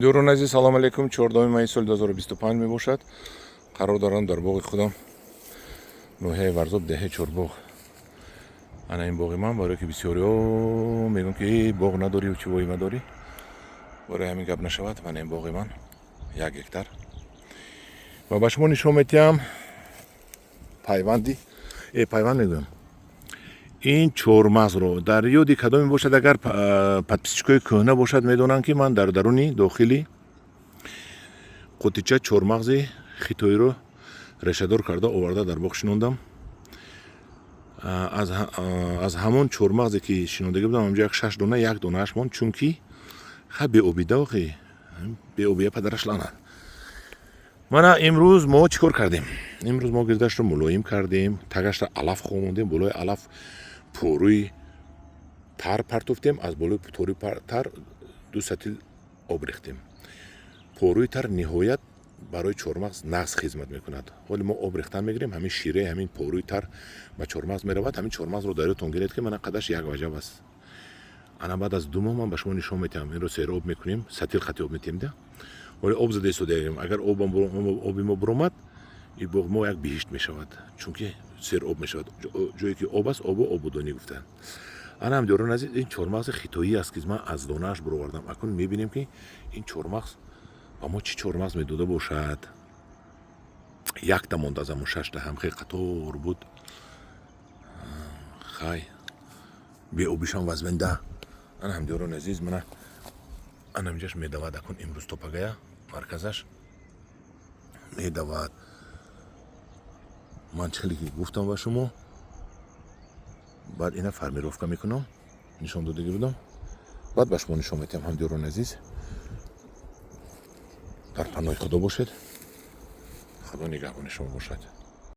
Дӯрони азиз, салом алейкум. 14 майи соли 2025 мебошад. Қарор дорам дар боғи худам, ноҳияи Варзоб, деҳаи Чорбоғ. Ана ин боғи ман. Барое ки бисёриҳо мегӯям, ки боғ надорӣ, чӣ воима дорӣ, барои ҳамин гап нашавад. Мана ин боғи ман, 1 гектар, ва ба шумо нишон медиҳам пайванди пайванд мегӯям, ин чормағзро. Дар ёди кадоме бошад, агар подписчикои кӯҳна бошад, медонанд, ки ман дар даруни дохили қутича чормағзи хитоиро решадор карда оварда дар боғ шинондам. Аз ҳамон чормағзе, ки шинондагӣ будам, ҳамҷо як шаш дона, як донааш монд, чунки ха беобида, охи беобия, падараш лаънат. Мана имрӯз мо чӣ кор кардем? Имрӯз мо гирдашро мулоим кардем, тагашро алаф хомондем, болои алаф порӯи тар партофтем, аз болои порӯи тар ду сатил об рехтем. Порӯи тар ниҳоят барои чормағз нағз хизмат мекунад. Ҳоли мо об рехтан мегирем, ҳамин шираи ҳамин порӯи тар ба чормағз меравад. Ҳамин чормағзро дар ёдтон гиред, ки мана қадаш 1 ваҷаб аст. Ана баъд аз 2 моҳ ман ба шумо нишон медиҳам. Инро сероб мекунем, сатил хати об метиҳем да. Ҳоли об зада истодаем. Агар оби мо буромад, ин боғ мо як биҳишт мешавад, чунки сер об мешавад. Ҷое ки об аст, обу обудонӣ гуфтанд. Ана, ҳамдиёрони азиз, ин чормағзи хитоӣ аст, ки ман аз донааш буровардам. Акнун мебинем, ки ин чормағз ба мо чӣ чормағз медода бошад. Якта монда аз ҳамон шашта, ҳам хеле қатор буд. Хай, беобишам вазминда. Ана, ҳамдиёрони азиз, мана ана инҷаш медавад. Акун имрӯз то пагая марказаш медавад. Ман чӣ хеле ки гуфтам ба шумо, баъд ина формировка мекунам, нишон додагӣ будам, баъд ба шумо нишон медиҳам. Ҳамдиёрони азиз, дар паноҳи Худо бошед, Худо нигаҳбони шумо бошад.